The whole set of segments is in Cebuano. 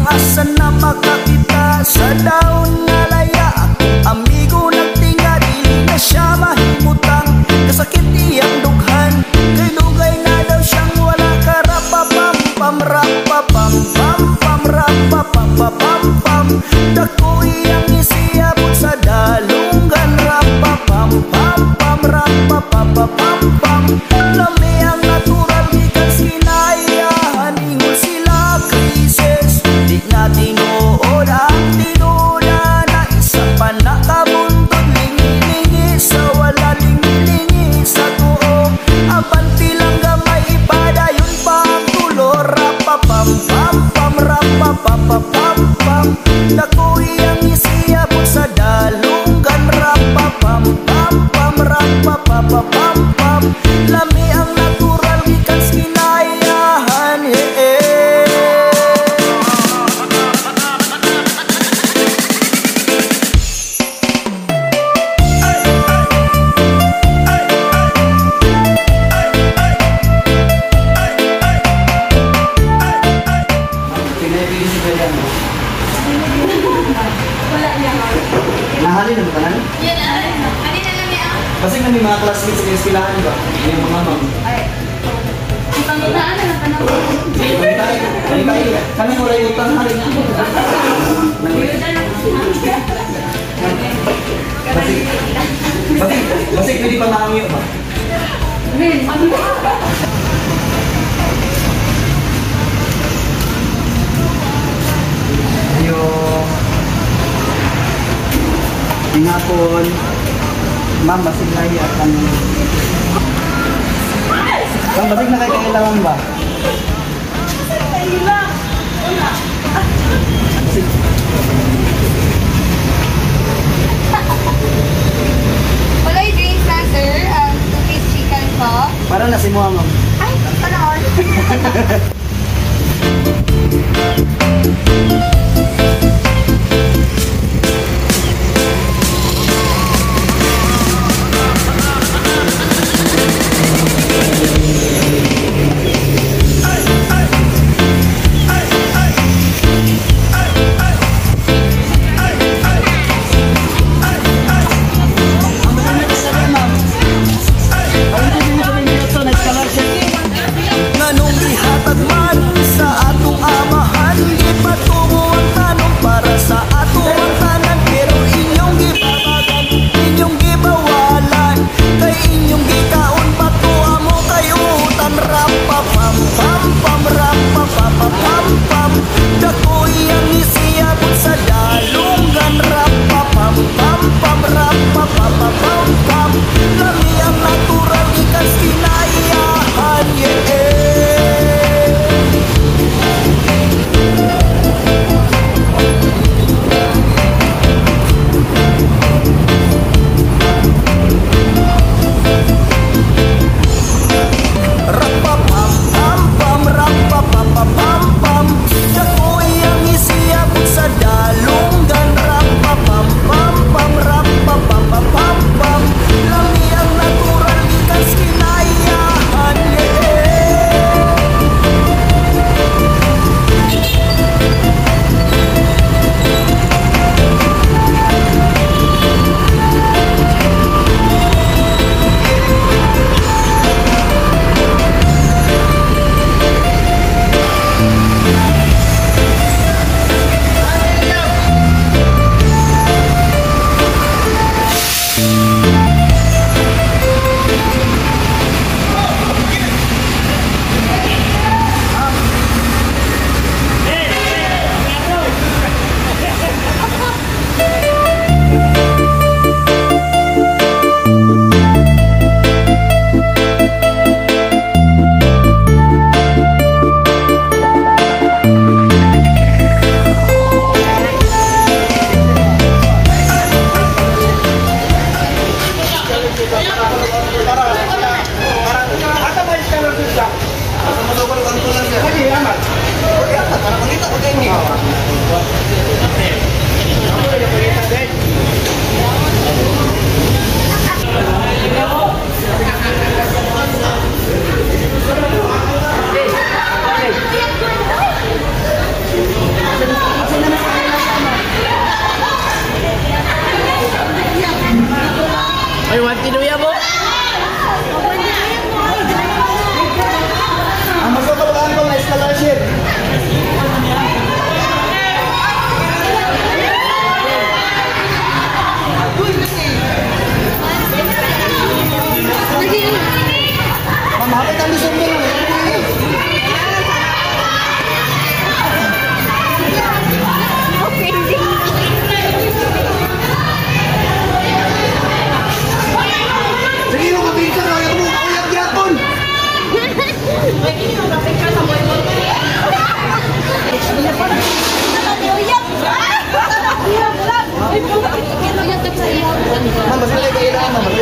Asa na makakita sa daon nga laya? Akong amigo nagtinga, dili na siya mahimutang. Kasakit iyang dughan, kay dugay na daw siyang wala karapapam pam rapapam pam pam rapapam pam pam. Dako iyang isiabot sa dalunggan, rapapam pam pam rapapam pam pam. Lami ang natural gikan sa kinaiyahan, ingon sila krisis. Di na tinuod ang tinuda na isa pa na kabuntod, lingi-lingi sa wala, lingi-lingi sa tuo. Abante lang gamay, ipadayon pa ang tulo, rapapam pam pam rapapam pam pam. Dako iyang isiabot sa dalunggan, rapapam pam pam rapapam pam pam. Lami ang natural gikan sa kinaiyahan, eh, eh. Wala niya. Nahali na ba tanan? Yan, ay. Ano na lang niya? Kasi kami mga classmates sa eskwelahan ba? Yung mga ma'am. Ay. Pangitaan na lang tanong. Kami wala yung utang hari nga. Basig, basig, basig, pwede pa maangyo ba? Ayo. Ingapon. Ma'am, basig na iya. Ma'am, basig na kayo kailangan ba? Basig. Wala yung drinks na, sir. Two-piece chicken po. Para na si Mua, ma'am. Ay, panahon.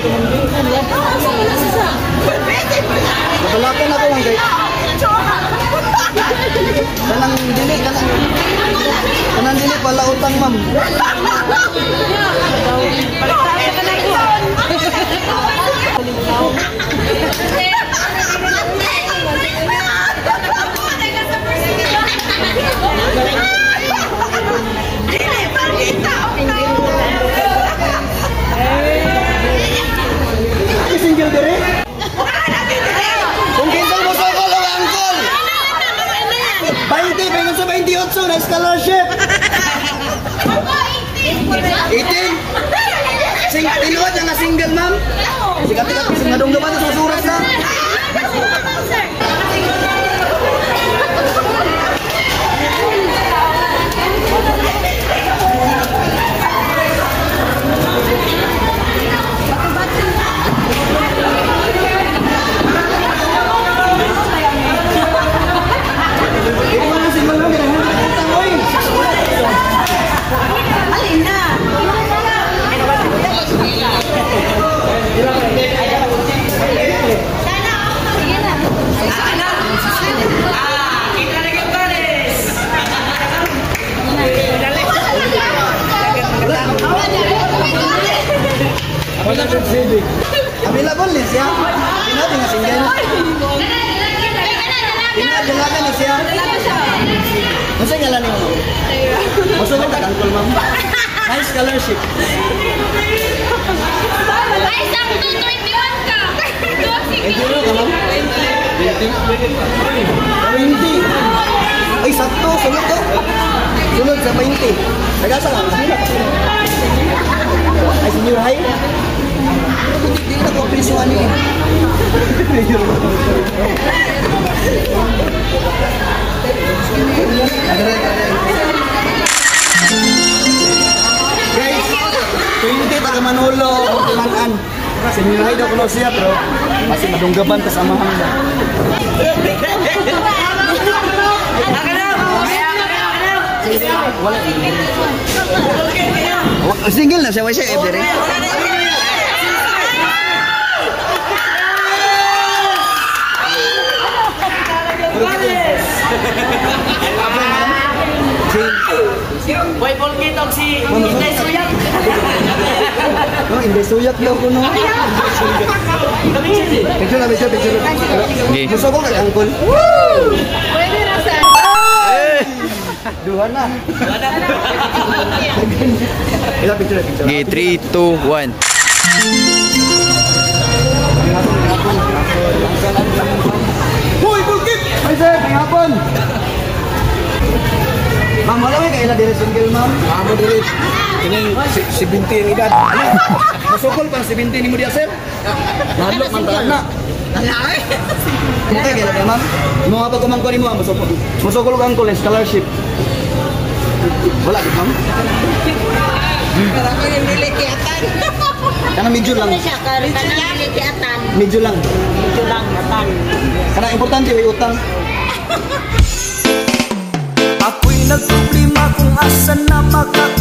Single ka man. Babalakan ako lang kay. Kanang dili kanang kanang dili pala utang, ma'am. Ay, single dire? Kung kinsa mo sokol o angkol. 20, pengen sa 28 na scholarship. 18. Sing tinuod nga single, ma'am. Sikat sikat madunggaman sa surat na. Dili man ang single, ma'am, kaya utang oy. Available ni siya. Tinuod nga single. Tinuod dalaga ni siya. Unsa ngalan nimo? Musulod ka angkol, ma'am. Nice scholarship. Ay, sakto, 21 ka. 21 ka, ma'am? 20. Ay, sakto. Sulod to. Sulod sa 20. Nagasa ka? Bismillah. Ay, senior high? Hindi na ko apresyuhan ani eh. Guys, 20 taga Manolo, Manan. Senior high daw kuno siya pero kasi madunggaban tas amahan ba. Wala. Single na siya, wala siya eh, dire. Boy, Polkit og si Inday Suyak. No, hindi suyak daw ko no. Picture na, picture, picture. Okay. Gusto ko kay angkol. Pwede na, sir. Duha na. Ila picture, picture. Okay, 3, 2, 1. Hoy, Bulkit! Ay, sir, may hapon. Ma'am, wala may kaila dire single, ma'am. Amo diri kining 70 ang edad. Masukol pa 70 nimo diya, sir. Nahadlok man ta na. Okay, kaila ma'am. Mga pagkumangko nimo, ma'am, masukol. Masukol ka angkol scholarship. Wala gid, ma'am. Kana medyo lang. Medyo lang. Kana importante may utang. Ako'y nagproblema kung asa na maka